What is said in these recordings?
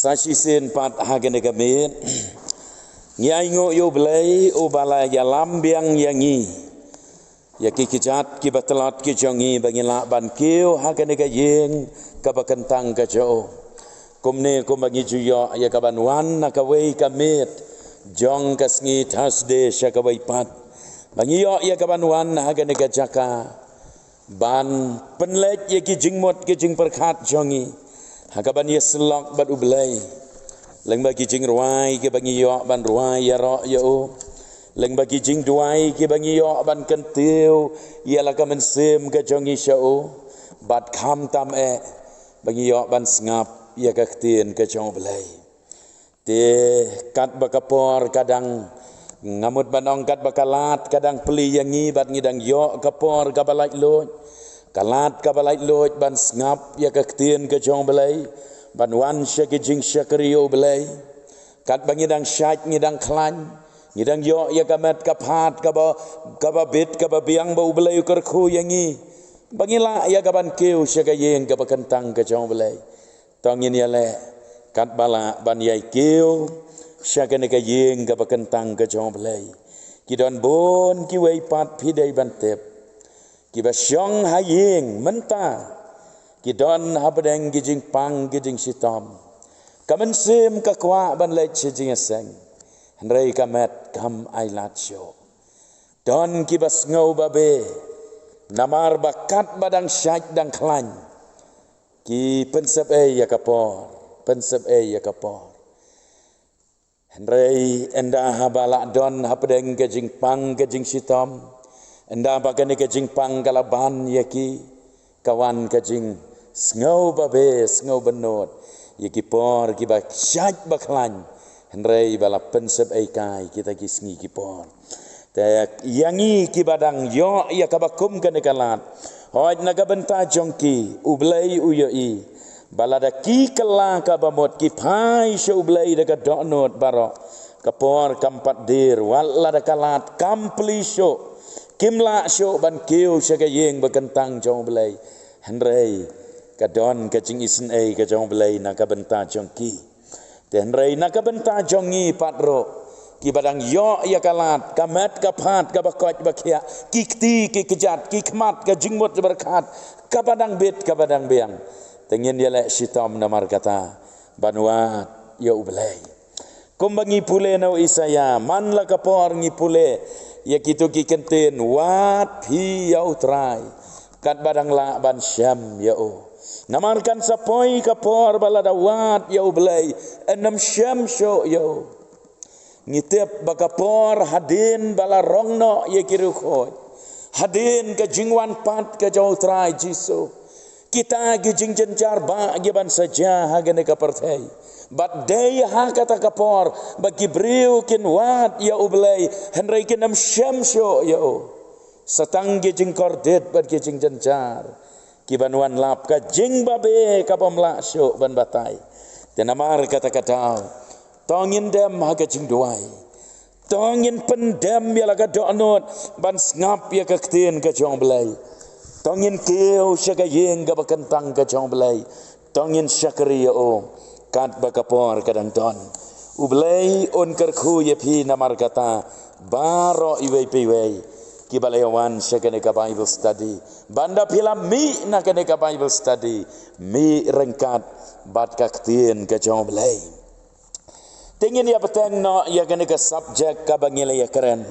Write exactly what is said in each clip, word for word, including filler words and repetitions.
Sa shisien pat ha kane ka miet, ngi ainguh ïa U Blei uba la ïalam biang ïa ngi, ïa ki kjat kiba tlot ki jong ngi, ba ngin lah ban kiew ha kane ka ïing kaba kyntang ka jong U. Kumne kumba ngi ju ïoh ïa kaban wan na kawei ka miet jong ka sngi Thursday sha kawei pat, ba ngi ïoh ïa kaban wan ha kane ka jaka ban pynleit ïa ki jingmut ki jingpyrkhat jong ngi ha kaban ïasyllok bad U Blei. Lyngba ki jingrwai kiba ngi ïoh ban rwai ïaroh ïa U, lyngba ki jingduwai kiba ngi ïoh ban kyntiew ïa la ka mynsiem ka jong ngi sha U, bad khamtam eh ba ngi ïoh ban sngap ïa ka ktien ka jong U Blei. Te katba ka por ka dang, nga mut ban ong katba ka lad ka dang plie ïa ngi bad ngi dang ïoh ka por kaba laitluid, ka lad kaba laitluid ban sngap ïa ka ktien ka jong U Blei, ban wan sha ki jingshakri ïa U Blei. Katba ngi dang shait ngi dang khlaiñ, ngi dang ïoh ïa ka met ka phad kaba, kaba bit kaba biang ba U Blei u kyrkhu ïa ngi, ba ngi lah ïa kaban kiew sha ka ïing kaba kyntang ka jong U Blei. To ngin ïaleh katba lah ban ïai kiew sha kane ka ïing kaba kyntang ka jong U Blei. Ki don bun kiwei pat, phi dei ban tip, kiba shong ha ïing mynta, ki don hapdeng ki jingpang ki jingshitom. Ka mynsiem ka kwah ban leit sha jingïaseng, hynrei ka met kam ailad shuh. Don kiba sngew babe namar ba katba dang shait dang khlaiñ, ki pynsep ei ïa ka por, pynsep ei ïa ka por. Hynrei ynda haba lah don hapdeng ka jingpang ka jingshitom, ynda ba kane ka jingpang ka la ban ïa ki, ka wan ka jingsngew babe, sngew bynnud ïa ki por kiba shait ba khlaiñ, hynrei ba la pynsep ei kai kita ki sngi ki por. Te ïa ngi kiba dang ïoh ïa kaba kum kane ka lad, hooid na ka bynta jong ki U Blei u ïohi ba lada ki kylla kaba mut, ki phai sha U Blei da ka dohnud baroh, ka por kam pat dier, wat lada ka lad kam plie shuh, kim lah shuh ban kiew sha ka ïing ba kyntang jong U Blei. Hynrei ka don ka jingisynei ka jong U Blei na ka bynta jong ki. Te hynrei na ka bynta jong ngi pat ruh, kiba dang ïoh ïa ka lad, ka met ka phad kaba koit ba khiah, ki kti ki kjat, ki khmat ka jingmut jingpyrkhat, kaba dang bit kaba dang biang. Te ngin ïaleh shitom namar kata ban wad ïa U Blei. Kumba ngi pule na u Isaïah, man la ka por ngi pule ïa kito ki kyntien, wad phi ïa U Trai katba dang lah ban shem ïa U. Namar kan sa poi ka por ba lada wad ïa U Blei, yn ym shem shuh ïa U. Ngi tip ba ka por hadien ba la rong noh ïa ki riewkhuid, hadien ka jingwan pat ka jong U Trai Jisu, kita ki jingjynjar ba ki ban sa jia ha kane ka pyrthei. Bad dei ha kata ka por ba ki briew kin wad ïa U Blei, hynrei kin ym shem shuh ïa U. Sa tang ki jingkordit bad ki jingjynjar ki ban wan lap, ka jingbabe ka bym lah shuh ban batai. Te namar kata ka daw, to ngin dem ha ka jingduwai. To ngin pyndem ïa la ka dohnud ban sngap ïa ka ktien ka jong U Blei. To ngin kiew sha ka ïing kaba kyntang ka jong U Blei. To ngin shakri ïa U katba ka por ka dang don. U Blei un kyrkhu ïa phi namar kata baroh iwei pa iwei kiba la ïa wan sha kane ka Bible study. Ba ynda phi la mih na kane ka Bible study, mih ryngkat bad ka ktien ka jong U Blei. Te ngin ïa bteng noh ïa kane ka subject kaba ngi la ïa kren.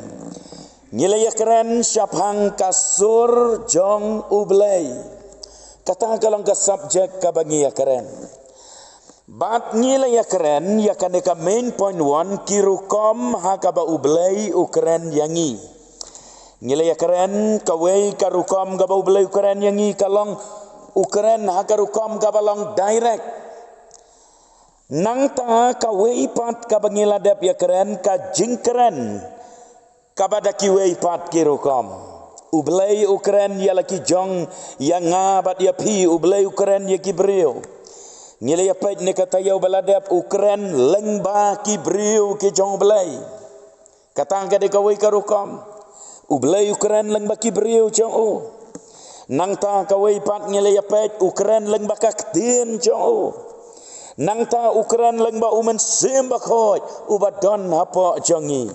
Ngi la ïa kren shaphang ka sur jong U Blei. Kata ka long ka subject kaba ngi ïa kren. Bad ngi la ïa kren ïa kane ka main point one, ki rukom ha kaba U Blei u kren ïa ngi. Ngi la ïa kren kawei ka rukom kaba U Blei u kren ïa ngi ka long, u kren ha ka rukom kaba long direct. Nangta kawei pat kaba ngi la dep ïa kren, ka jingkren kaba da kiwei pat ki rukom. U Blei u kren ïa la ki jong, ïa nga bad ïa phi, U Blei u kren ïa ki briew. Ngi la ïa peit ne ka taïew ba la dep, u kren lyngba ki briew ki jong U Blei. Kata ka dei kawei ka rukom. U Blei u kren lyngba ki briew jong U. Nangta kawei pat ngi la ïa peit, u kren lyngba ka ktien jong U. Nangta u kren lyngba u Mynsiem Bakhuid uba don hapoh jong ngi.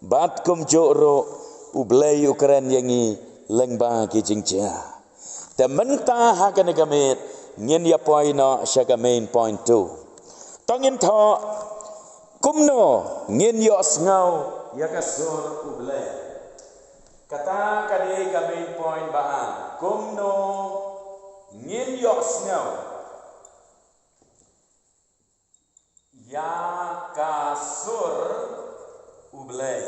Bad kumjuh ruh U Blei u kren ïa ngi lyngba ki jingjia. Te mynta ha kane ka miet ngin ïa poi noh sha ka main point two. To ngin thoh kumno ngin ïohsngew ïa ka sur U Blei. Kata ka dei ka main point ba ar. Kumno ngin ïohsngew ïa ka sur U Blei.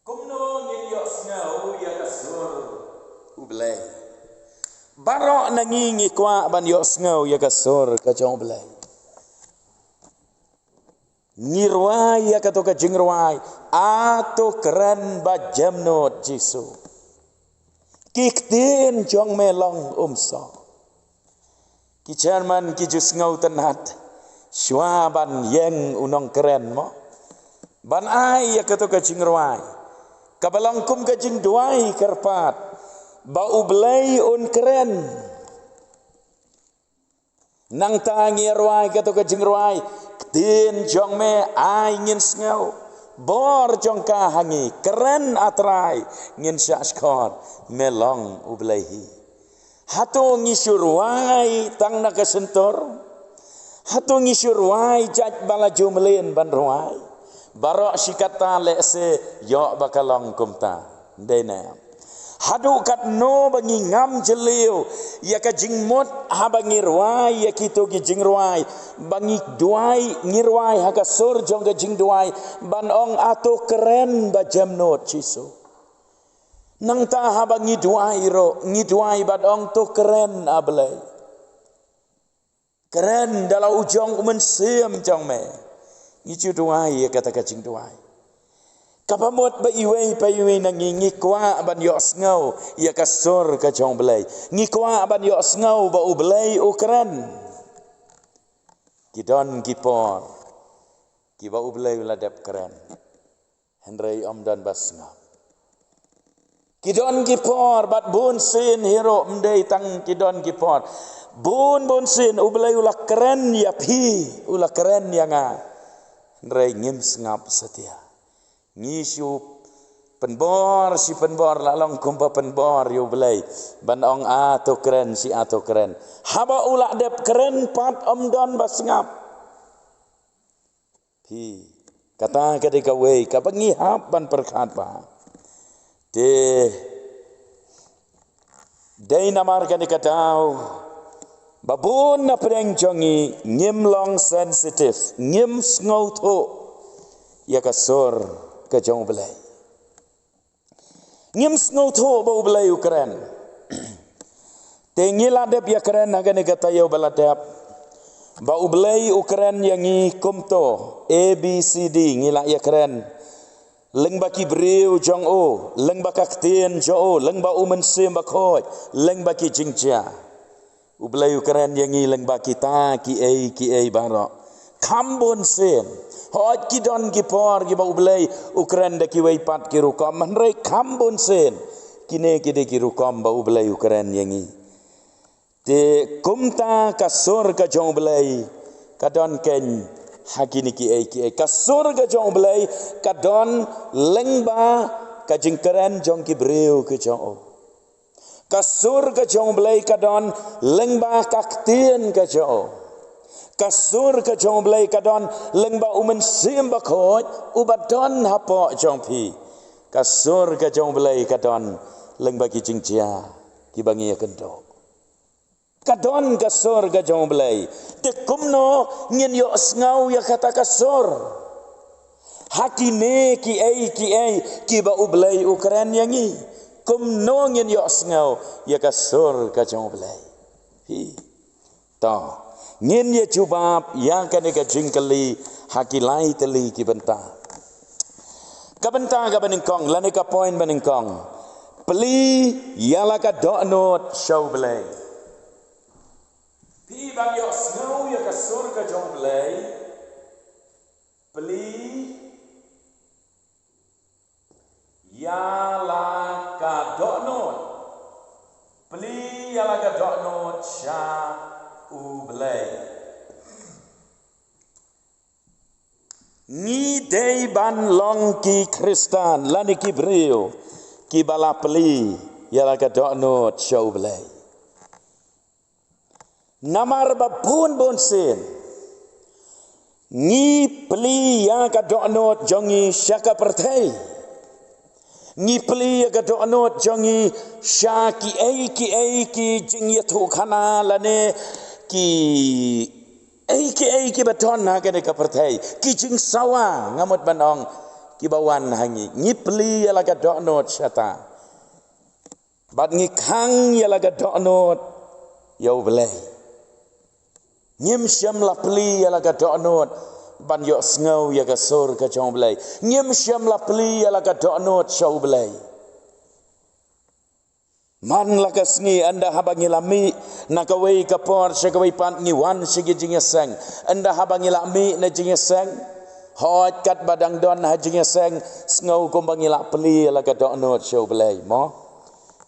Kumno ngin ïohsngew ïa ka sur U Blei? Baroh na ngi ngi kwah ban ïohsngew ïa ka sur ka jong U Blei. Ngi rwai ïa kato ka jingrwai, A to kren ba jemnud Jisu. Ki ktien jong me long umsoh. Ki chairman ki ju sngewtynnat shuwa ban ïeng u nongkren mo, ban ai ïa kato ka jingrwai kaba long kum ka jingduwai kyrpad ba U Blei un kren. Nangta ngi rwai kato ka jingrwai, ktien jong me ai ngin sngew. Bor jong ka ha ngi, kren A Trai, ngin shah shkor, me long U Blei hi. Hato ngi shu rwai tang na ka shyntur? Hato ngi shu rwai jait ba la ju mlien ban rwai? Baroh shi katta lehse ïoh ba ka long kumta. Dei ne em? Haduh katno ba ngi ngam jylliew ïa ka jingmut haba ngi rwai ïa kito ki jingrwai, ba ngi duwai, ngi rwai ha ka sur jong ka jingduwai ban ong, A to kren ba jemnud Jisu. Nangta haba ngi duwai ruh, ngi duwai bad ong, To kren A Blei. Kren da la u jong u Mynsiem jong me. Ngi ju duwai ïa kata ka jingduwai. Kaba mut ba iwei pa iwei na ngi ngi kwah ban ïohsngew ïa ka sur ka jong U Blei. Ngi kwah ban ïohsngew ba U Blei u kren. Ki don ki por kiba U Blei u la dep kren, hynrei ym don ba sngap. Ki don ki por, bad bun sien hi ruh ym dei tang ki don ki por. Bun bun sien U Blei u la kren ïa phi, u la kren ïa nga, hynrei ngim sngap satia. Ngi shu pynbor, shu pynbor, la long kumba pynbor ïa U Blei ban ong, A to kren, shi A to kren. Haba u la dep kren pat ym don ba sngap. Phi, kata ka dei kawei kaba ngi hap ban pyrkhat bha. Te dei namar kane ka daw ba bun na pdeng jong ngi ngim long sensitive, ngim sngewthuh ïa ka sur ka jong U Blei. Ngim sngewthuh ba U Blei u kren. Te ngi la dep ïakren ha kane ka taïew ba la dep ba U Blei u kren ïa ngi kumto, A B C D, ngi la ïakren. Lyngba ki briew jong u, lyngba ka ktien jong u, lyngba u Mynsiem Bakhuid, lyngba ki jingjia. U Blei u kren ïa ngi lyngba kita kiei kiei baroh. Kham bun sien, hooid ki don ki por kiba U Blei u kren da kiwei pat ki rukom, hynrei kham bun sien kine ki dei ki rukom ba U Blei u kren ïa ngi. Te kumta ka sur ka jong U Blei ka don keiñ ha kine kiei kiei. Ka sur ka jong U Blei ka don lyngba ka jingkren jong ki briew ki jong u. Ka sur ka jong U Blei ka don lyngba ka ktien ka jong u. Ka sur ka jong U Blei ka don lyngba u Mynsiem Bakhuid uba don hapoh jong phi. Ka sur ka jong U Blei ka don lyngba ki jingjia kiba ngi ïakynduh. Ka don ka sur ka jong U Blei. Te kumno ngin ïohsngew ïa kata ka sur? Ha kine kiei kiei kiba U Blei u kren ïa ngi, kumno ngin ïohsngew ïa ka sur ka jong U Blei? Hi. To ngin ïa jubab ïa kane ka jingkylli ha ki lai tylli ki bynta. Ka bynta kaba nyngkong lane ka point ba nyngkong, plie ïa la ka dohnud sha U Blei. Phi ban ïohsngew ïa ka sur ka jong U Blei, plie ïa la ka dohnud. Plie ïa la ka dohnud sha U Blei. Ngi dei ban long ki Khristan lane ki briew kiba la plie ïa la ka dohnud sha U Blei. Namar ba bun bun sien ngi plie ïa ka dohnud jong ngi sha ka pyrthei. Ngi plie ïa ka dohnud jong ngi sha ki ei ki ei ki jingïathuhkhana lane ki ei ki ei kiba don ha kane ka pyrthei, ki jingsawa, nga mut ban ong, kiba wan ha ngi. Ngi plie ïa la ka dohnud shata. Bad ngi khang ïa la ka dohnud ïa U Blei. Ngim shym la plie ïa la ka dohnud ban ïohsngew ïa ka sur ka jong U Blei. Ngim shym la plie ïa la ka dohnud sha U Blei. Man la ka sngi, ynda haba ngi la mih na kawei ka por sha kawei pat, ngi wan sha ki jingïaseng. Ynda haba ngi la mih na jingïaseng, hooid, katba dang don ha jingïaseng, sngew kumba ngi la plie la ka dohnud sha U Blei, mo?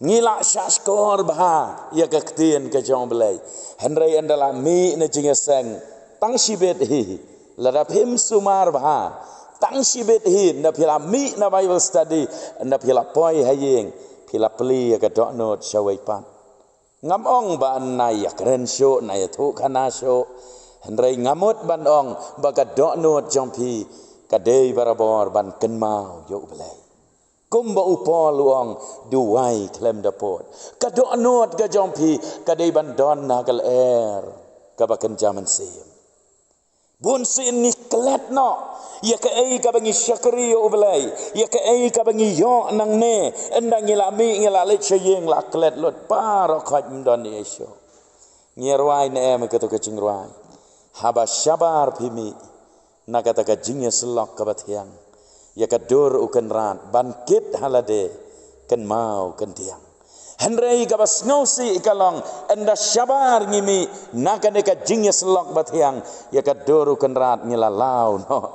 Ngi la shahshkor bha ïa ka ktien ka jong U Blei. Hynrei ynda la mih na jingïaseng, tang shibit hi, lada phim sumar bha, tang shibit hi, ynda phi la mih na Bible study, ynda phi la poi ha ïing, phi la plie ïa ka dohnud sha wei pat. Ngam ong ba na ïakren shuh, na ïathuhkhana shuh. Hynrei nga mut ban ong ba ka dohnud jong phi ka dei barabor ban kynmaw ïa U Blei. Kumba u Paul u ong, duwai khlem da pud. Ka dohnud ka jong phi ka dei ban don ha ka lyer kaba kynja mynsiem. Bun sien ngi klet noh ïa kaei kaba ngi shakri ïa U Blei, ïa kaei kaba ngi ïoh nangne, ynda ngi la mih, ngi la leit sha ïing, la klet lut, baroh khoit ym don ei ei shuh. Ngi rwai ne em kato ka jingrwai? Haba shabar phi mih na kata ka jingïasyllok kaba thiang, ïa ka dur U Kynrad ban kit ha lade kynmaw kyndiang. Hynrei kaba sngewsih ka long, ynda shabar ngi mih na kane ka jingïasyllok ba thiang, ïa ka dur U Kynrad ngi la law noh.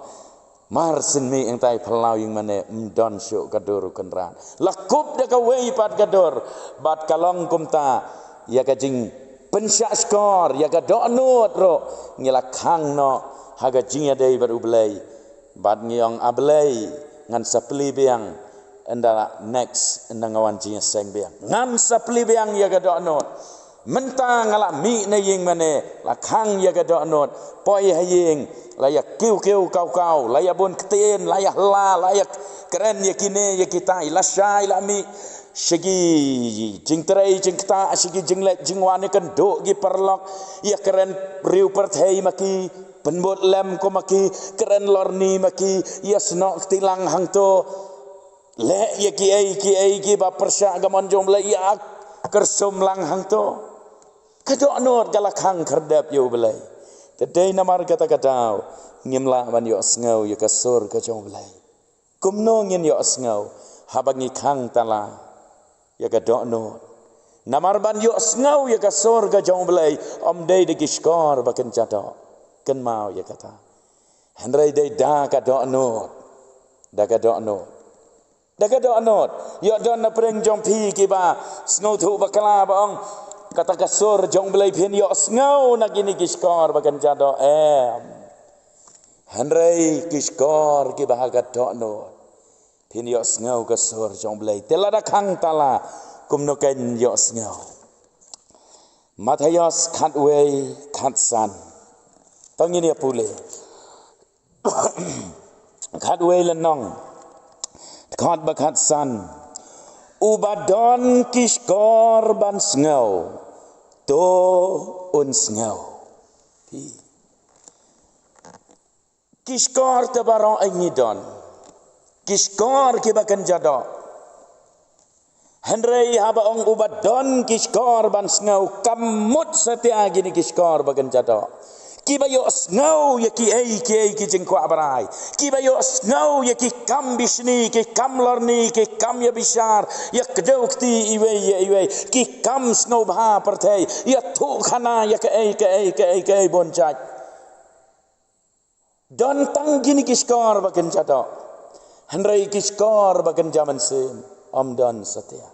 Mar syn mih hangtai phyllaw ïing mane, ym don shuh ka dur U Kynrad. La kup da kawei pat ka dur, bad ka long kumta, ïa ka jingpynshahshkor ïa ka dohnud ruh ngi la khang noh ha ka jingïadei bad U Blei. Bad ngi ong, A Blei, ngan sa plie biang, ynda la next, ynda nga wan jingïaseng biang, ngan sa plie biang ïa ka dohnud. Mynta nga la mih na ïing mane, la khang ïa ka dohnud, poi ha ïing, la ïa kiew kiew kaw kaw, la ïa bun ktien, la ïa hla, la ïa kren ïa kine ïa kita, la shai la mih sha ki jingtrei jingktah, sha ki jingleit jingwan, ïa kynduh ki paralok, ïa kren briew pyrthei ma ki, pynbud lem kum ma ki, kren lorni ma ki, ïa snoh kti lang hangto. Leh ïa kiei kiei kiba pyrshah ka mon jong U Blei, ïa kyrsum lang hangto. Ka dohnud ka la khang khyrdep ïa U Blei. Te dei namar kata ka daw ngim lah ban ïohsngew ïa ka sur ka jong U Blei. Kumno ngin ïohsngew? Haba ngi khang tala ïa ka dohnud. Namar ban ïohsngew ïa ka sur ka jong U Blei, ym dei da ki shkor ba kynja doh. Kynmaw ïa kata. Hynrei dei da ka dohnud. Da ka dohnud. Da ka dohnud. Ïoh don na pdeng jong phi kiba sngewthuh bakla ba ong, kata ka sur jong U Blei phin ïohsngew na kine ki shkor ba kynja doh, em. Hynrei ki shkor kiba ha ka dohnud, phin ïohsngew ka sur jong U Blei. Te lada khang tala, kumno kan ïohsngew? Mathaios khatwei khatsan. To ngin ïa pule. Khatwei lynnong, dkhot ba khatsan. Uba don ki shkor ban sngew, to un sngew. Phi. Ki shkor te baroh ngi don. Ki shkor kiba kynja doh. Hynrei haba ong uba don ki shkor ban sngew, kam mut satia kine ki shkor ba kynja doh. Kiba ïohsngew ïa kiei kiei ki jingkwah brai. Kiba ïohsngew ïa ki kam bishni, ki kam lorni, ki kam ïa bishar, ïa kdew kti iwei ïa iwei, ki kam sngewbha pyrthei, ïathuhkhana ïa kaei kaei kaei kaei bun jait. Don tang kine ki shkor ba kynja doh. Hynrei ki shkor ba kynja mynsiem, ym don satia.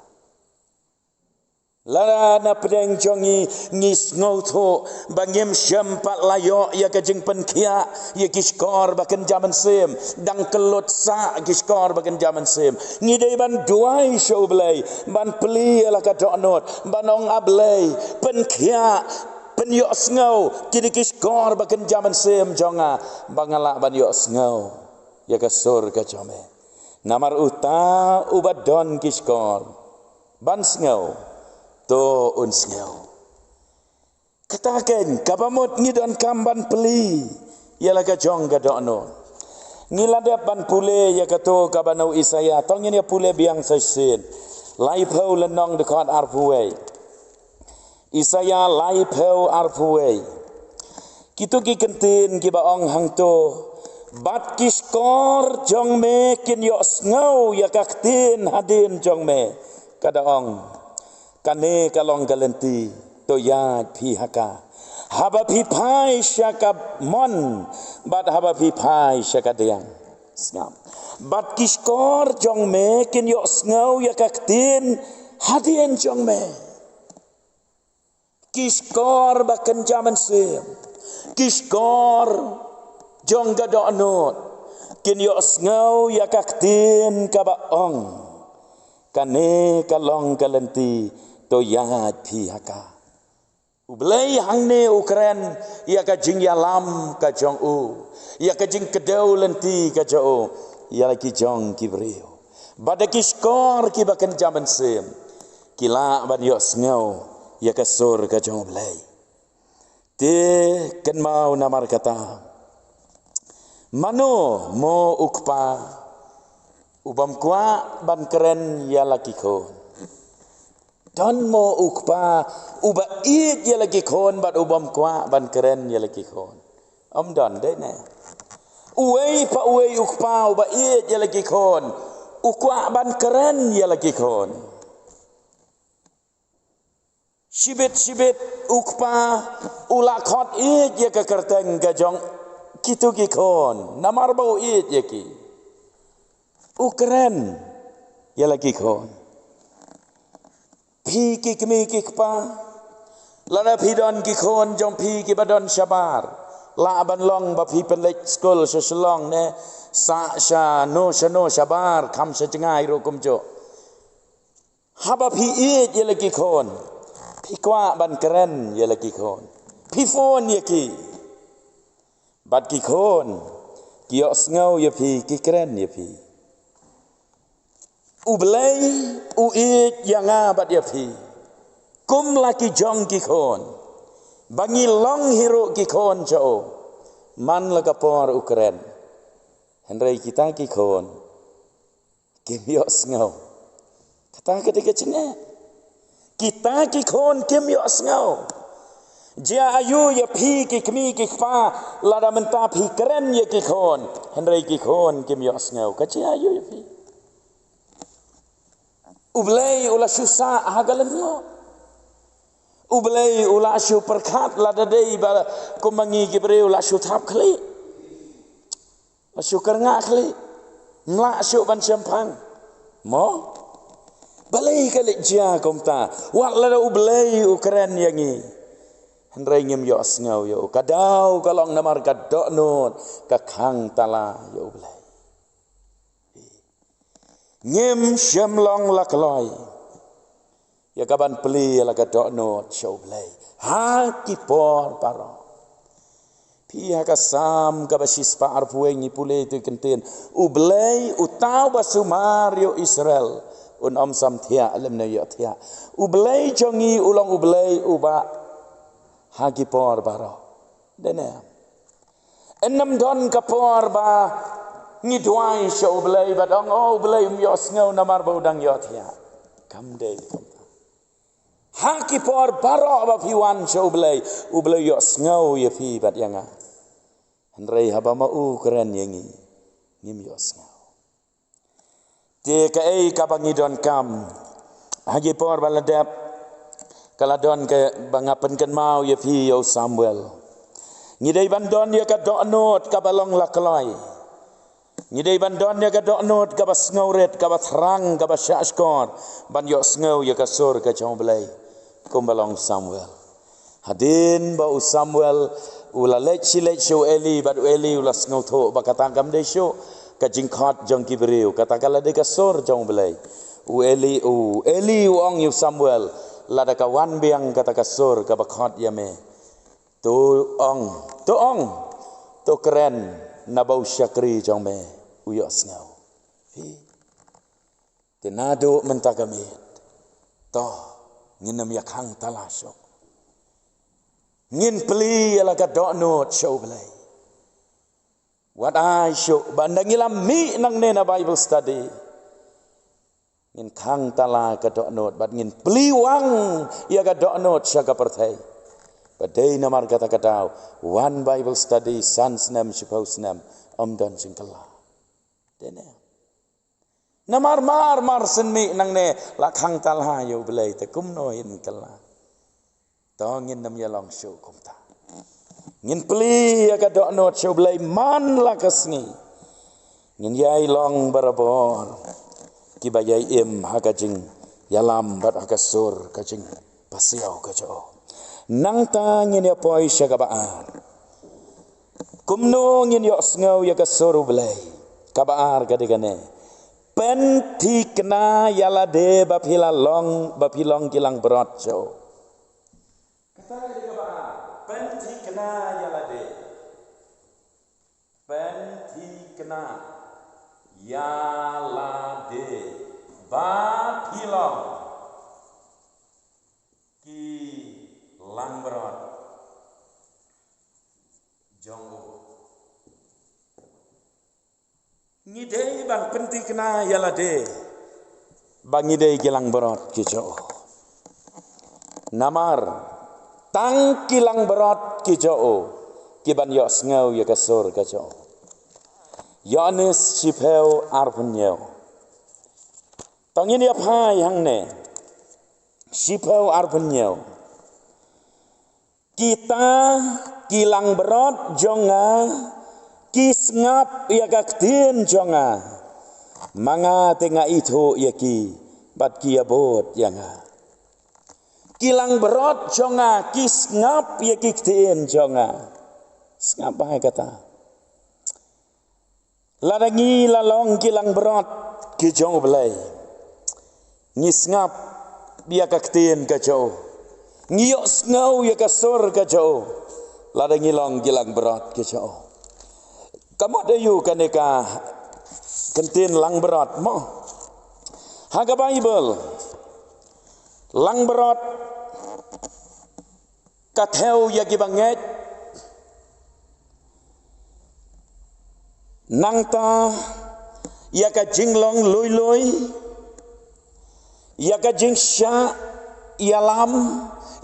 Lada na pdeng jong ngi, ngi sngewthuh ba ngim shym pat la ïoh ïa ka jingpynkhiah ïa ki shkor ba kynja mynsiem, dang kyllut sah ki shkor ba kynja mynsiem. Ngi dei ban duwai sha U Blei, ban plie ïa la ka dohnud, ban ong, A Blei, pynkhiah, pynïohsngew kine ki shkor ba kynja mynsiem jong nga, ba nga lah ban ïohsngew ïa ka sur ka jong me. Namar uta uba don ki shkor ban sngew, to un sngew. Kata keiñ kaba mut ngi donkam ban plie ïa la ka jong ka dohnud. Ngi la dep ban pule ïa kato kaba na u Isaïah, to ngin ïa pule biang sa shisien. Laiphew lynnong, dkhot arphew wei. Isaïah laiphew, arphew wei. Kito ki kyntien kiba ong hangto: Bad ki shkor jong me kin ïohsngew ïa ka ktien hadien jong me, ka da ong, Kane ka long ka lynti, to ïaid phi ha ka, haba phi phai sha ka mon bad haba phi phai sha ka diang. Sngap. Bad ki shkor jong me kin ïohsngew ïa ka ktien hadien jong me. Ki shkor ba kynja mynsiem, ki shkor jong ka dohnud, kin ïohsngew ïa ka ktien kaba ong, Kane ka long ka lynti, to ïaid phi ha ka. U Blei hangne u kren ïa ka jingïalam ka jong u, ïa ka jingkdew lynti ka jong u ïa la ki jong ki briew. Bad da ki shkor kiba kynja mynsiem ki lah ban ïohsngew ïa ka sur ka jong U Blei. Te kynmaw namar kata, mano mo u kpa u bym kwah ban kren ïa la ki khun? Don mo u kpa uba ïeit ïa la ki khun bad u bym kwah ban kren ïa la ki khun? Ym don, dei ne? Uwei pa uwei u kpa uba ïeit ïa la ki khun u kwah ban kren ïa la ki khun. Shibit shibit u kpa u la khot ïeit ïa ka kyrteng ka jong kito ki khun namar ba u ïeit ïa ki. U kren ïa la ki khun. Phi ki kmie ki kpa, lada phi don ki khun jong phi kiba don shabar, lah ban long ba phi pynleit skul sha Shillong ne sah shano shano shabar, kham sha jngai ruh kumjuh. Haba phi ïeit ïa la ki khun, phi kwah ban kren ïa la ki khun, phi phone ïa ki. Bad ki khun ki ïohsngew ïa phi, ki kren ïa phi. U Blei u ïeit ïa nga bad ïa phi kum la ki jong ki khun, ba ngi long hi ruh ki khun jong u. Man la ka por u kren, hynrei kita ki khun kim ïohsngew. Kata ka dei ka jingeh. Kita ki khun kim ïohsngew. Jia aïu ïa phi ki kmie ki kpa, lada mynta phi kren ïa ki khun, hynrei ki khun kim ïohsngew? Ka jia aïu ïa phi? U Blei u la shu sah ha ka lyngngoh. U Blei u la shu pyrkhat, lada dei ba kum ma ngi ki briew, u la shu thap khlieh, la shu kyrngah khlieh, ym lah shuh ban shemphang. Mo? Balei ka leit jia kumta? Wat lada U Blei u kren ïa ngi, hynrei ngim ïohsngew ïa u. Ka daw ka long namar ka dohnud ka khang tala ïa U Blei. Ngim shym long la kloi ïa ka ban plie ïa la ka dohnud sha U Blei ha ki por baroh. Phi ha ka Salm kaba shispah arphew wei ngi pule ïa ki kyntien: U Blei uta uba sumar ïa u Israel, un ym samthiah lymne ïohthiah. U Blei jong ngi u long U Blei uba ha ki por baroh. Dei ne? Ym don ka por ba ngi duwai sha U Blei bad ong, "O U Blei, um ïohsngew namar ba u dang ïohthiah." Kam dei kumta. Ha ki por baroh ba phi wan sha U Blei, U Blei u ïohsngew ïa phi bad ïa nga. Hynrei haba ma u kren ïa ngi, ngim ïohsngew. Te kaei kaba ngi donkam ha ki por ba la dep, ka la don kaba nga pynkynmaw ïa phi, ïa u Samuel. Ngi dei ban don ïa ka dohnud kaba long la kloi. Ngi dei ban don ïa ka dohnud kaba sngewrit, kaba thrang, kaba shahshkor ban ïohsngew ïa ka sur ka jong U Blei. kumba long Samuel. Hadien ba u Samuel u la leit shi leit sha u Eli, bad u Eli u la sngewthuh ba kata kam dei shuh ka jingkhot jong ki briew, kata ka la dei ka sur jong u Blei. U Eli, u Eli u ong ïa u Samuel, lada ka wan biang kata ka sur kaba khot ïa me, to ong, to ong, to kren, naba u shakri jong me u ïohsngew. Hi. Te naduh mynta ka miet, to, ngin ym ïa khang tala shuh. Ngin plie ïa la ka dohnud sha u Blei. Wat ai shuh ba ynda ngi la mih nangne na Bible study, ngin khang tala ka dohnud bad ngin plie wang ïa ka dohnud sha ka pyrthei. Ba dei namar kata ka daw, wan Bible study san snem, shiphew snem, ym don jingkylla. Dei ne? Namar mar mar shen mih nangne la khang tala ïa u Blei, te kumno yn kylla? To ngin ym ïa long shuh kumta. Ngin plie ïa ka dohnud sha u Blei man la ka sngi. Ngin ïai long barabor kiba ïai im ha ka jingïalam bad ha ka sur ka jingpasiaw ka jong u. Nangta ngin ïa poi sha kaba ar. Kumno ngin ïohsngew ïa ka sur u Blei? Kaba ar ka dei kane: pynthikna ïa lade ba phi la long, ba phi long ki langbrot jong u. Kata ka dei kaba ar. Pynthikna ïa lade. Pynthikna ïa lade ba phi long ki langbrot jong u. Ngi dei ban pynthikna ïa lade ba ngi dei ki langbrot ki jong u. Namar tang ki langbrot ki jong u ki ban ïohsngew ïa ka sur ka jong u. Ïoannis shiphew arphew hynñiew. To ngin ïa phai hangne. Shiphew arphew hynñiew. Kita ki langbrot jong nga ki sngap ïa ka ktien jong nga. Ma nga te nga ithuh ïa ki bad ki ïabud ïa nga. Ki langbrot jong nga ki sngap ïa ki ktien jong nga. Sngap bha ïa kata. Lada ngi la long ki langbrot ki jong u Blei, ngi sngap ïa ka ktien ka jong u, ngi ïohsngew ïa ka sur ka jong u. Lada ngi long ki langbrot ki jong u. Ka mut aïu kane ka ktien langbrot mo? Ha ka Baibl, langbrot ka thew ïa kiba ngeit. Nangta ïa ka jinglong lui lui, ïa ka jingshah ïalam,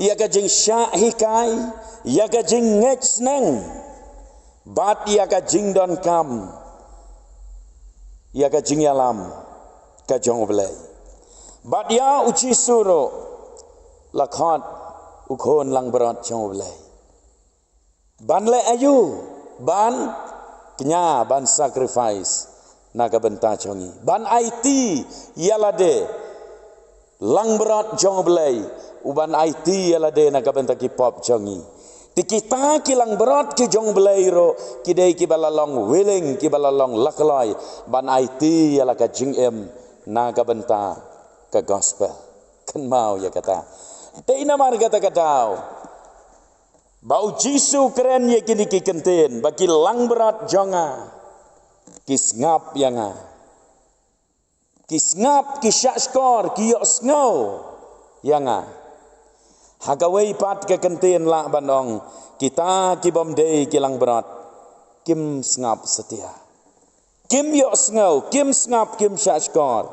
ïa ka jingshah hikai, ïa ka jingngeit sneng, bad ïa ka jingdonkam ïa ka jingïalam ka jong u Blei. Bad ïa u Jisu ruh la khot u khun langbrot jong u Blei. Ban leh aïu? Ban kñia, ban sacrifice na ka bynta jong ngi. Ban aiti ïa lade, langbrot jong u Blei, u ban aiti ïa lade na ka bynta ki pop jong ngi. Te kita ki langbrot ki jong u Blei ruh ki dei kiba la long willing, kiba la long lakloi ban aiti ïa la ka jingim na ka bynta ka gospel. Kynmaw ïa kata. Te namar kata ka daw ba u Jisu kren ïa kine ki kyntien, ba ki langbrot jong nga ki sngap ïa nga. Ki sngap, ki shahshkor, ki ïohsngew ïa nga. Ha kawei pat ka kyntien lah ban ong, kita ki bym dei ki langbrot kim sngap satia. Kim ïohsngew, kim sngap, kim shahshkor.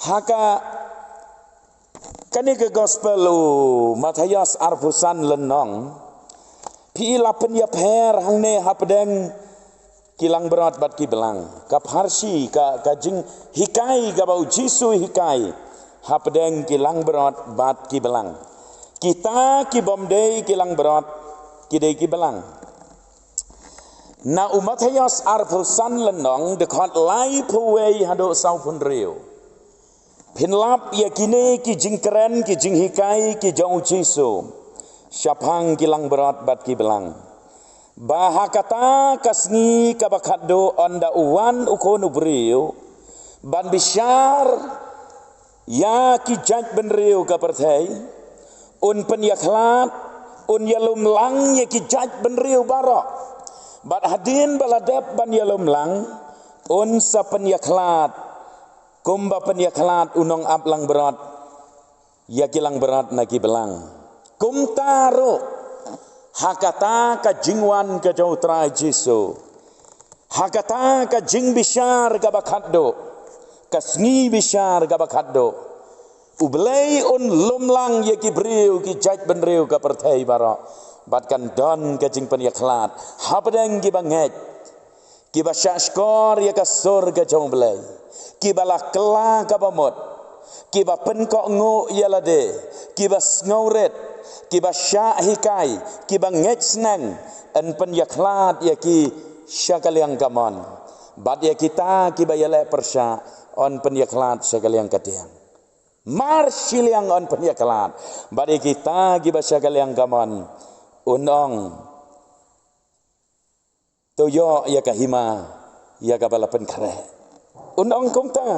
Ha ka, kane ka gospel u Mathaios arphew san lynnong, phi la pynïapher hangne hapdeng ki langbrot bad ki blang. Ka pharshi, ka, ka jinghikai kaba u Jisu hikai hapdeng ki langbrot bad ki blang. Kita ki bym dei ki langbrot, ki dei ki blang. Na u Mathaios arphew san lynnong, dkhot laiphew wei haduh sawphew hynriew. Phin lap ïa kine ki jingkren, ki jinghikai ki jong u Jisu shaphang ki langbrot bad ki blang. Ba ha kata ka sngi kaba khatduh, ynda u wan u Khun u briew ban bishar ïa ki jaitbynriew ka pyrthei, un pynïakhlad, un ïalumlang ïa ki jaitbynriew baroh. Bad hadien ba la dep ban ïalumlang, un sa pynïakhlad, kumba pynïakhlad u nongap langbrot ïa ki langbrot na ki blang. Kumta ruh, ha kata ka jingwan ka jong u Trai Jisu, ha kata ka jingbishar kaba khatduh, ka sngi bishar kaba khatduh, U Blei un lumlang ïa ki briew, ki jaitbynriew ka pyrthei baroh. Bad kan don ka jingpynïakhlad hapdeng kiba ngeit, kiba shahshkor ïa ka sur ka jong U Blei, kiba la kylla kaba mut, kiba pynkohnguh ïa lade, kiba sngewrit, kiba shah hikai, kiba ngeit sneng. Yn pynïakhlad ïa ki sha ka liang kamon. Bad ïa kita kiba ïaleh pyrshah, yn pynïakhlad sha ka liang kadiang. Mar shiliang yn pynïakhlad. Bad ïa kita kiba sha ka liang kamon, un ong, to ïoh ïa ka hima ïa kaba la pynkhreh. Un ong kumta.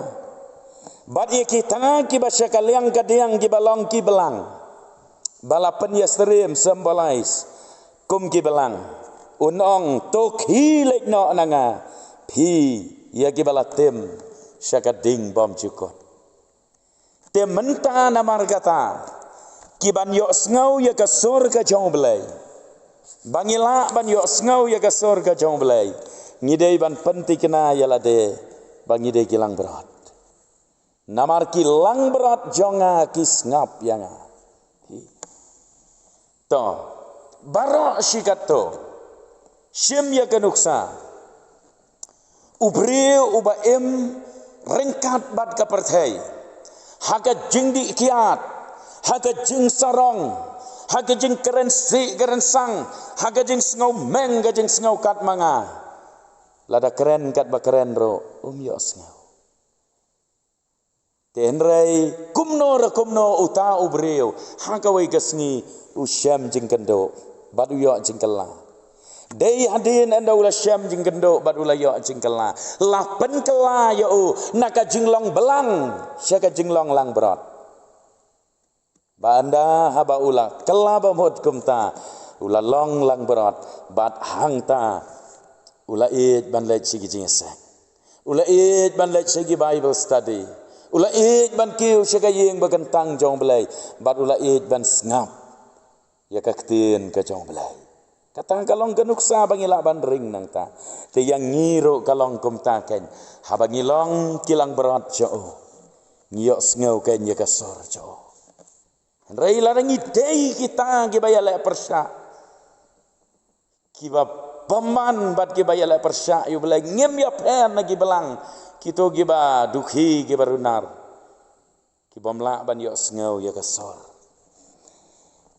Bad ïa kita kiba sha ka liang kadiang, kiba long ki blang, ba la pynïasyriem, symbolize kum ki blang, un ong, to khie leit noh na nga, phi ïa kiba la tim sha ka ding bymjukut. Te mynta namar kata, ki ban ïohsngew ïa ka sur ka jong U Blei, ba ngi lah ban ïohsngew ïa ka sur ka jong U Blei, ngi dei ban pynthikna ïa lade ba ngi dei ki langbrot. Namar ki langbrot jong nga ki sngap ïa nga. To, baroh shi katto, shim ïa ka nuksa. U briew uba im ryngkat bad ka pyrthei, ha ka jingdih kiad, ha ka jingsarong, ha ka jingkren sih kren sang, ha ka jingsngew meng, ka jingsngew katmanga. Lada kren katba kren ruh, um ïohsngew. Te hynrei kumno re kumno uta u briew, ha kawei ka sngi u shem jingkynduh bad u ïoh jingkylla. Dei hadien ynda u la shem jingkynduh bad u la ïoh jingkylla, la pynkylla ïa u na ka jinglong blang sha ka jinglong langbrot. Ba ynda haba u la kylla ba mut kumta, u la long langbrot, bad hangta u la ïeit ban leit sha ki jingïaseng, u la ïeit ban leit sha ki Bible study, u la ïeit ban kiew sha ka ïing ba kyntang jong U Blei, bad u la ïeit ban sngap ïa ka ktien ka jong U Blei. Kata ka long ka nuksa ba ngi lah ban ring nangta. Te ïa ngi ruh ka long kumta kein. Haba ngi long ki langbrot jong u, ngi ïohsngew kein ïa ka sur jong u. Hynrei lada ngi dei kita kiba ïaleh pyrshah, kiba bymman bad kiba ïaleh pyrshah ïa U Blei, ngim ïapher na ki blang, kito kiba dukhi, kiba runar, ki bym lah ban ïohsngew ïa ka sur.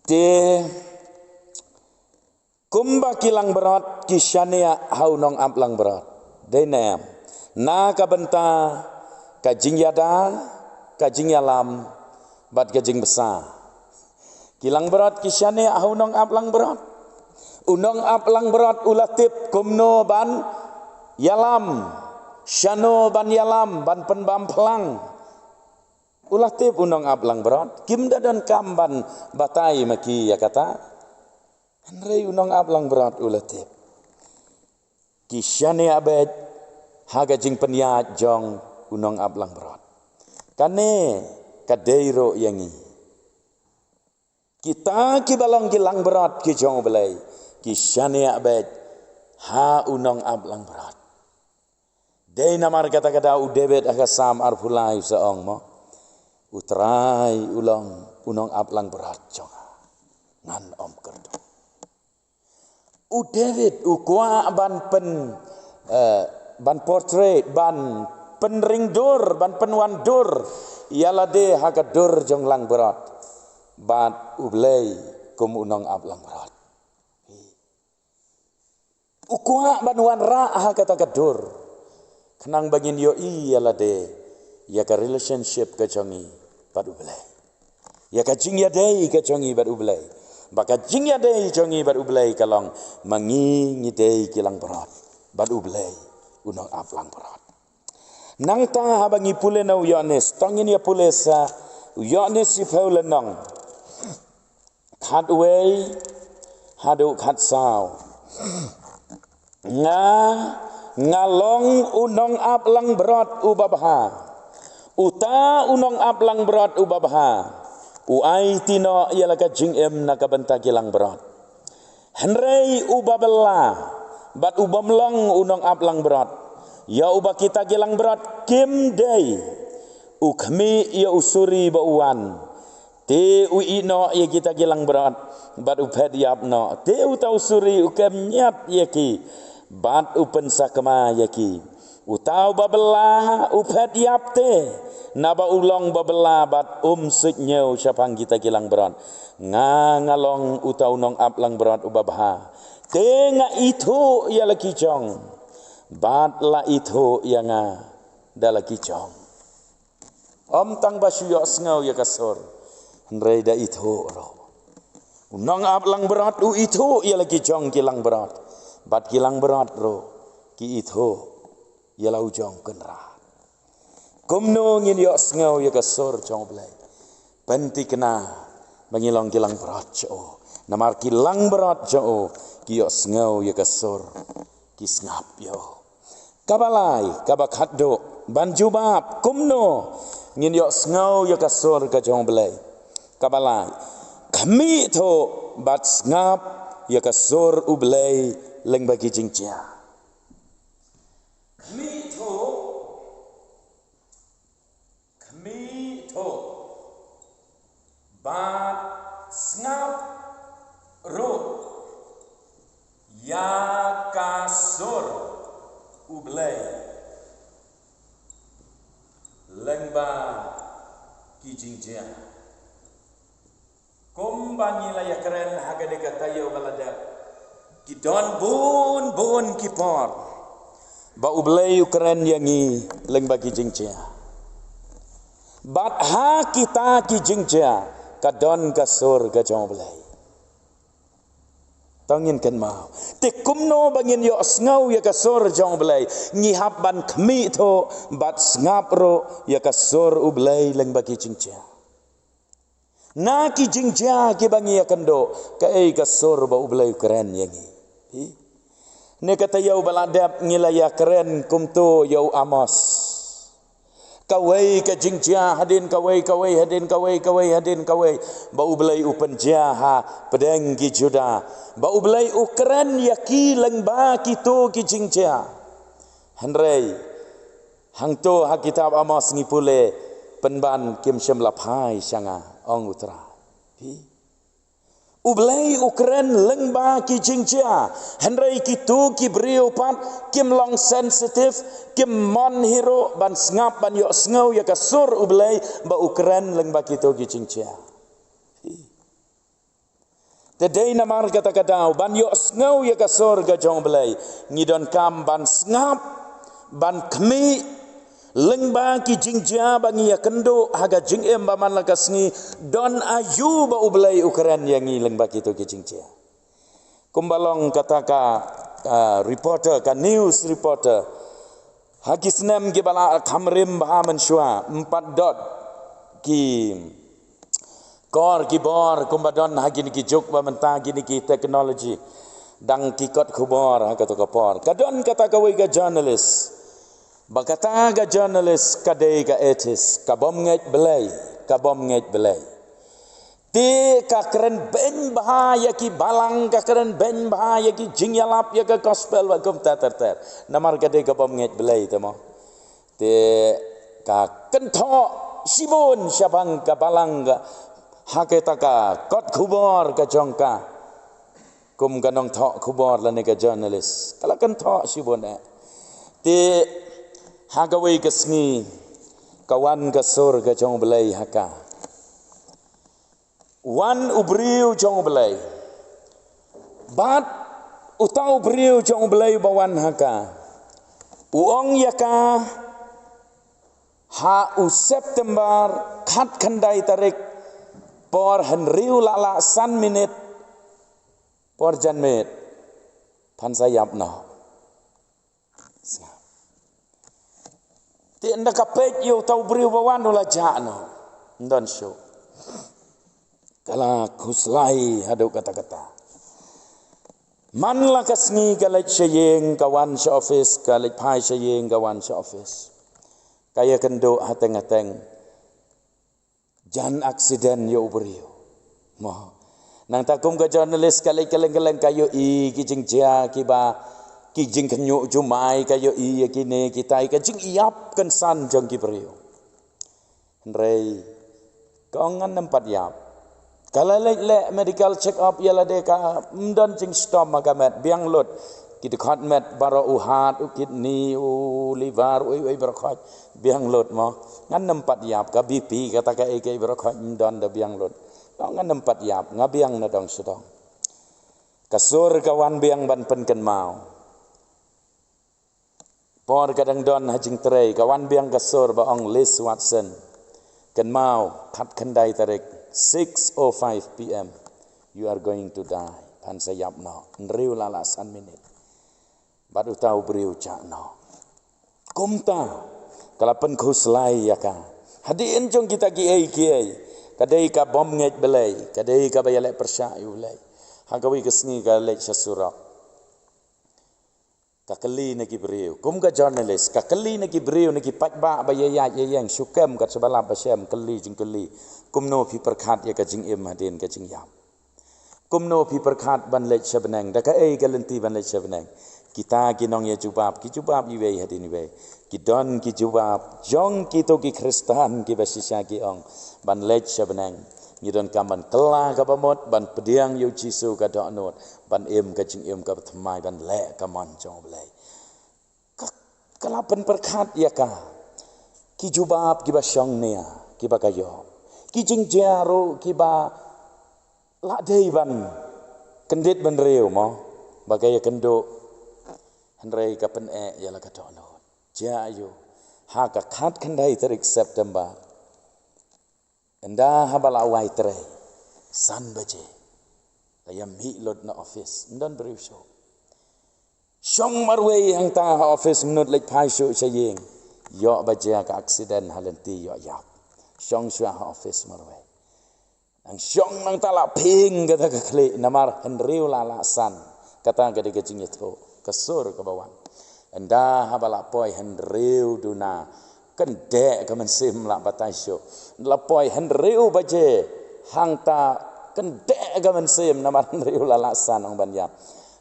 Te kumba ki langbrot ki shaniah ha u nongap langbrot, dei ne em? Na ka bynta ka jingïada, ka jingïalam, bad ka jingbsa. Ki langbrot ki shaniah ha u nongap langbrot. U nongap langbrot u la tip kumno ban ïalam, shano ban ïalam, ban pynbam phlang. U la tip u nongap langbrot, kim da donkam ban batai ma ki ïa kata. Hynrei u nongap langbrot u la tip. Ki shaniah beit ha ka jingpynïaid jong u nongap langbrot. Kane ka dei ruh ïa ngi. Kita kiba long ki langbrot ki jong U Blei, ki shaniah beit ha u nongap langbrot. Dei namar kata ka daw u David ha ka Salm arphew lai u sa ong mo, U Trai u long u nongap langbrot jong nga, ngan ym kyrduh. U David u kwah ban pyn, eh, ban portray, ban pynring dur, ban pynwan dur ïa lade ha ka dur jong langbrot bad U Blei kum u nongap langbrot. U kwah ban wanrah ha kata ka dur, khnang ba ngin ïohi ïa lade ïa ka relationship ka jong ngi bad U Blei, ïa ka jingïadei ka jong ngi bad U Blei. Ba ka jingïadei jong ngi bad U Blei ka long ma ngi ngi dei ki langbrot bad U Blei u nongap langbrot. Nangta haba ngi pule na u Ïoannis, to ngin ïa pule sa u Ïoannis shiphew lynnong, khatwei haduh khatsaw. Nga, nga long u nongap langbrot uba bha. Uta u nongap langbrot uba bha u aiti noh ïa la ka jingim na ka bynta ki langbrot. Hynrei uba bylla bad u bym long u nongap langbrot, ïa uba kita ki langbrot kim dei, u khmih ïa u suri ba u wan, te u ïeh noh ïa kita ki langbrot bad u phet ïap noh. Te uta u suri u kemñiat ïa ki bad u pynsakma ïa ki. Uta uba bylla u phet ïap te, naba u long ba bylla bad um suidñiew shaphang kita ki langbrot. Nga, nga long uta u nongap langbrot uba bha. Te nga ithuh ïa la ki jong, bad la ithuh ïa nga da la ki jong. Ym tang ba shu ïohsngew ïa ka sur, hynrei da ithuh ruh. U nongap langbrot u ithuh ïa la ki jong ki langbrot, bad ki langbrot ruh ki ithuh ïa la u jong Kynrad. Kumno ngin ïohsngew ïa ka sur jong U Blei? Pynthikna ba ngi long ki langbrot jong u. Namar ki langbrot jong u ki ïohsngew ïa ka sur, ki sngap ïa u. Kaba lai, kaba khatduh, ban jubab kumno ngin ïohsngew ïa ka sur ka jong U Blei. Kaba lai, khmih thuh bad sngap ïa ka sur U Blei lyngba ki jingjia. Khmih thuh, khmih thuh bad sngap ruh ïa ka sur U Blei lyngba ki jingjia. Kumba ngi la ïakren ha kane ka taïew ba la dep, ki don bun bun ki por ba U Blei u kren ïa ngi lyngba ki jingjia. Bad ha kita ki jingjia ka don ka sur ka jong U Blei. To ngin kynmaw, te kumno ba ngin ïohsngew ïa ka sur jong U Blei? Ngi hap ban khmih thuh bad sngap ruh ïa ka sur U Blei lyngba ki jingjia. Na ki jingjia kiba ngi ïakynduh, kaei ka sur ba U Blei u kren ïa ngi? Phi, ne ka taïew ba la dep ngi la ïakren kumto ïa u Amos. Kawei ka jingjia hadien kawei, kawei hadien kawei, kawei hadien kawei, ba U Blei u pynjia hapdeng ki Juda, ba U Blei u kren ïa ki lyngba kito ki jingjia. Hynrei hangto ha kitab Amos ngi pule, pynban kim shym la phai sha nga, ong U Trai. Phi, U Blei u kren lyngba ki jingjia, hynrei kito ki briew pat kim long sensitive, kim mon hi ruh ban sngap, ban ïohsngew ïa ka sur U Blei ba u kren lyngba kito ki jingjia. Te dei namar kata ka daw ban ïohsngew ïa ka sur ka jong U Blei, ngi donkam ban sngap, ban khmih lyngba ki jingjia ba ngi ïakynduh ha ka jingim ba man la ka sngi, don aïu ba U Blei u kren ïa ngi lyngba kito ki jingjia. Kumba long kata ka, ah, reporter, ka news reporter, ha ki snem kiba la kham rim bha mynshuwa, ym pat don ki kor ki bor kumba don ha kine ki juk ba mynta, kine ki technology, dang ki kot khubor ha kato ka por. Ka don kata kawei ka journalist, ba kata ka journalist ka dei ka atheist, ka bym ngeit Blei, ka bym ngeit Blei. Te ka kren beiñ bha ïa ki balang, ka kren beiñ bha ïa ki jingïalap ïa ka gospel, bad kumta ter ter. Namar ka dei ka bym ngeit Blei te mo. Te ka kynthoh shibun shaphang ka balang ka, ha kata ka kot khubor ka jong ka. Kum ka nongthoh khubor lane ka journalist, ka la kynthoh shibun eh. Te ha kawei ka sngi ka wan ka sur ka jong U Blei ha ka. Wan u briew jong U Blei. Bad uta u briew jong U Blei ba wan ha ka, u ong ïa ka, Ha u September, khatkhyndai tarik, por hynriew la la san minit, por janmiet, phan sa ïap noh. Te ynda ka peit ïa uta u briew ba wan u la jah noh. Ym don shuh. Ka la khuslai haduh katta katta. Man la ka sngi ka leit sha ïing ka wan sha office, ka leit phai sha ïing ka wan sha office. Ka ïakynduh hateng hateng. Jan accident ïa u briew. Mo. Nangta kum ka journalist ka leit kylleng kylleng ka ïohi ki jingjia kiba, ki jingkhynñiuh jumai ka ïohi ïa kine kitai ka jingïap kynsan jong ki briew. Hynrei ka ong ngan ym pat ïap. Ka la leit leh medical check up ïa lade ka ym don jingshitom ha ka met, biang lut. Ki dkhot met baroh, u heart, u kidney, u liver, u, u, u baroh khoit, biang lut mo. Ngan ym pat ïap, ka B P kata kaei kaei baroh khoit ym don, da biang lut. Ka ong ngan ym pat ïap, nga biang na dong sha dong. Ka sur ka wan biang ban pynkynmaw. Por ka dang don ha jingtrei, ka wan biang ka sur ba ong, Liz Watson, kynmaw, khatkhyndai tarik, six oh five P M, you are going to die. Phan sa ïap noh. Hynriew la la san minit. Bad uta u briew jah noh. Kumta ka la pynkhuslai ïa ka. Hadien jong kita kiei kiei, ka dei ka bym ngeit Blei, ka dei kaba ïaleh pyrshah ïa U Blei. Ha kawei ka sngi ka leit sha surok. Ka kylli na ki briew, kum ka journalist, ka kylli na ki briew, na ki paidbah ba ïaid ïaid ïeng, shu kem kat shaba lap ba shem, kylli jingkylli. Kumno phi pyrkhat ïa ka jingim hadien ka jingïap? Kumno phi pyrkhat ban leit sha bneng? Da kaei ka lynti ban leit sha bneng? Kita ki nongïajubab ki jubab iwei hadien iwei. Ki don ki jubab jong kito ki Khristan kiba shisha, ki ong ban leit sha bneng, ngi donkam ban kylla kaba mut, ban pdiang ïa U Jisu ka dohnud, ban im ka jingim kaba thymmai, ban leh ka mon jong U Blei. Ka, ka la pynpyrkhat ïa ka. Ki jubab kiba shongnia kiba ka ïoh, ki jingjia ruh kiba la dei ban kyndit bynriew mo, ba ka ïakynduh. Hynrei ka pyneh ïa la ka dohnud. Jia aiu? Ha ka khatkhyndai tarik September, ynda haba la wai trei, san baje, la ïamih lut na office, ym don briew shuh. Shong marwei hangta ha office, mynta leit phai shuh sha ïing. Ïoh ba jia ka accident ha lynti, ïoh ïap. Shong shuwa ha office marwei. Nang shong nangta la ping kata ka khlieh, namar hynriew la la san. Kata ka dei ka jingïathuh, ka sur kaba wan. Ynda haba la poi hynriew duna, kyndit ka mynsiem, la batai shuh. La poi hynriew baje hangta, kyndit ka mynsiem namar hynriew la la san, ong ban ïap.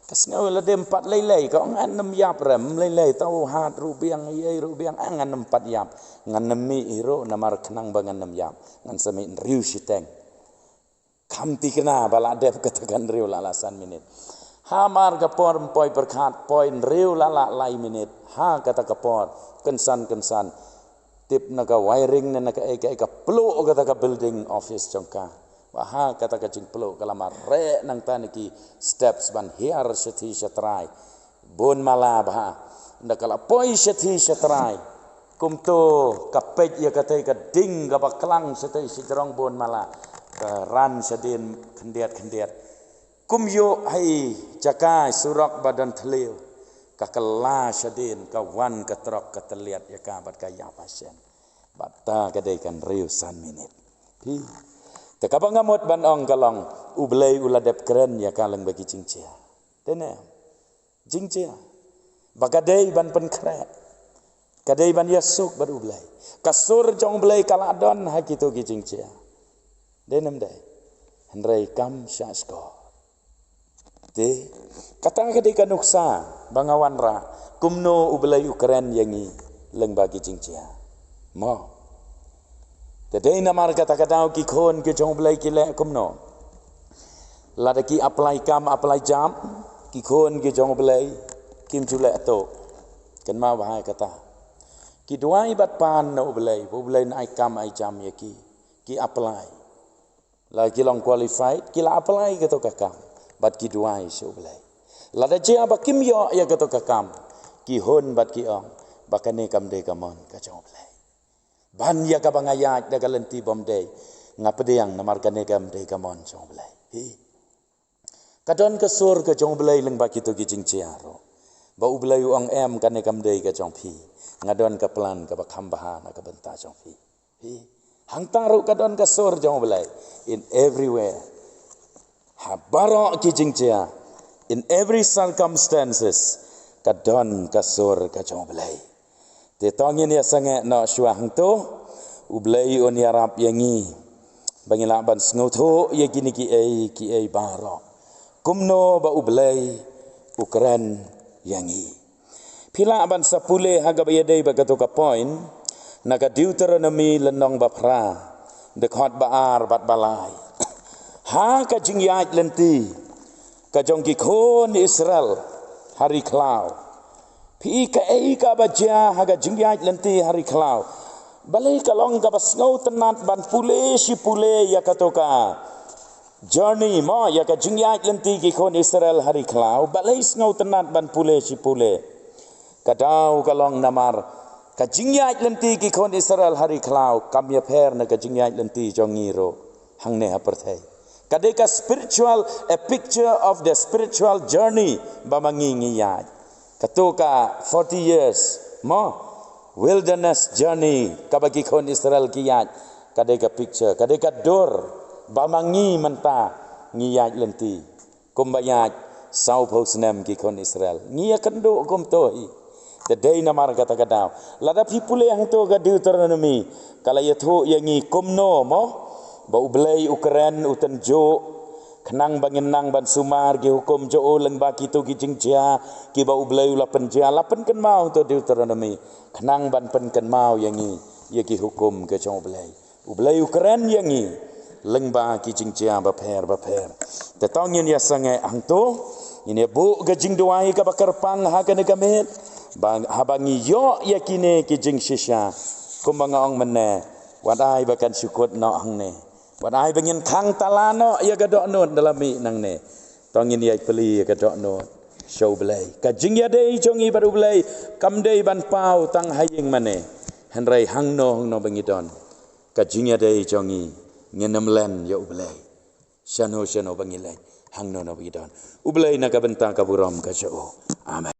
Ka sngew lada ym pat lei lei, ka ong ngan ym ïap re, ym lei lei, tau hat ruh biang, ei ei ruh biang, ah, ngan ym pat ïap. Ngan ym mih hi ruh namar khnang ba ngan ym ïap, ngan sa mih hynriew shiteng. Kham thikna ba la dep kata ka hynriew la la san minit. Hamar ka por ym poi pyrkhat, poi hynriew la la lai minit. Ha kata ka por, kynsan kynsan, tip na ka wiring ne na kaei kaei, ka pluh kata ka building office jong ka. Ba ha kata ka jingpluh ka la mareh nangta na ki steps ban hiar shathie shatrai. Bun mala bha. Ynda ka la poi shathie shatrai, kumto ka peit ïa katei ka ding kaba klang shatei shajrong bun mala, ka ran shadien khyndiat khyndiat. Kum ïoh ha i jaka i surok ba don thliew, ka kylla shadien, ka wan ka trok, ka tylliat ïa ka bad ka ïap ha shen. Bad ta ka dei ka hynriew san minit. Phi, te kaba nga mut ban ong ka long, U Blei u la dep kren ïa ka lyngba ki jingjia. Te ne jingjia ba ka dei ban pynkhreh, ka dei ban ïasuk bad U Blei. Ka sur jong U Blei ka la don ha kito ki jingjia. Dei ne ym dei? Hynrei kam shah shkor. Te kata ka dei ka nuksa ba nga wanrah, kumno U Blei u kren ïa ngi lyngba ki jingjia. Mo. Te dei namar kata ka daw ki khun ki jong U Blei ki leh kumno? Lada ki apply kam, apply jam, ki khun ki jong U Blei kim ju leh tuh. Kynmaw bha ïa kata. Ki duwai bad pan na U Blei ba U Blei un ai kam ai jam ïa ki. Ki apply. Lada ki long qualified, ki la apply kato ka kam bad ki duwai sha U Blei. Lada jia ba kim ïoh ïa kato ka kam, ki hun bad ki ong ba kane kam dei ka mon ka jong U Blei. Ban ïa kaba nga ïaid da ka lynti bym dei, nga pdiang namar kane kam dei ka mon jong U Blei. Hi. Ka don ka sur ka jong U Blei lyngba kito ki jingjia ruh. Ba U Blei u ong em, kane kam dei ka jong phi. Nga don ka plan kaba kham bha na ka bynta jong phi. Hi. Hangta ruh ka don ka sur jong U Blei. In everywhere. Ha baroh ki jingjia. In every circumstances. Ka don ka sur ka jong U Blei. Te to ngin ïa sangeh noh shuwa hangto. U Blei un ïarap ïa ngi. Ba ngi lah ban sngewthuh ïa kine kiei kiei baroh. Kumno ba U Blei u kren ïa ngi. Phi lah ban sa pule ha kaba ïadei bad kato ka point, na ka Deuteronomy lynnong ba phra, dkhot ba ar bad ba lai. Ha ka jingïaid lynti ka jong ki khun Israel ha ri khlaw. Phi i kaei kaba jia ha ka jingïaid lynti ha ri khlaw. Balei ka long kaba sngewtynnat ban pule shi pule ïa kato ka journey mo, ïa ka jingïaid lynti ki khun Israel ha ri khlaw. Balei sngewtynnat ban pule shi pule? Ka daw ka long namar ka jingïaid lynti ki khun Israel ha ri khlaw kam ïapher na ka jingïaid lynti jong ngi ruh hangne ha pyrthei. Ka dei ka spiritual, a picture of the spiritual journey ba ma ngi ngi ïaid. Kato ka forty years mo, wilderness journey kaba ki khun Israel ki ïaid. Ka dei ka picture, ka dei ka dur ba ma ngi mynta ngi ïaid lynti. Kumba ïaid sawphew snem ki khun Israel. Ngi ïa kynduh kumto hi. Te dei namar kata ka daw. Lada phi pule hangto ka Deuteronomy, ka la ïathuh ïa ngi kumno mo, ba U Blei u kren u tynjuh. Khnang ba ngin nang ban sumar ki hukum jong u lyngba kito ki jingjia kiba U Blei u la pynjia, la pynkynmaw hangto Deuteronomy. Khnang ban pynkynmaw ïa ngi ïa ki hukum ka jong U Blei. U Blei u kren ïa ngi lyngba ki jingjia bapher bapher. Te to ngin ïa sangeh hangto, ngin ïa buh ka jingduwai kaba kyrpang ha kane ka miet. Ba haba ngi ïoh ïa kine ki jingshisha, kumba nga ong mynne, wat ai ba kan shu kut noh hangne. Wat ai ba ngin khang tala noh ïa ka dohnud da la mih nangne. To ngin ïa plie ïa ka dohnud sha U Blei. Ka jingïadei jong ngi bad U Blei kam dei ban paw tang ha ïing mane. Hynrei hangno hangno ba ngi don, ka jingïadei jong ngi ngin ym len ïa U Blei. Shano shano ba ngi leit, hangno hangno ba ngi don, U Blei na ka bynta ka burom ka jong u. Amen.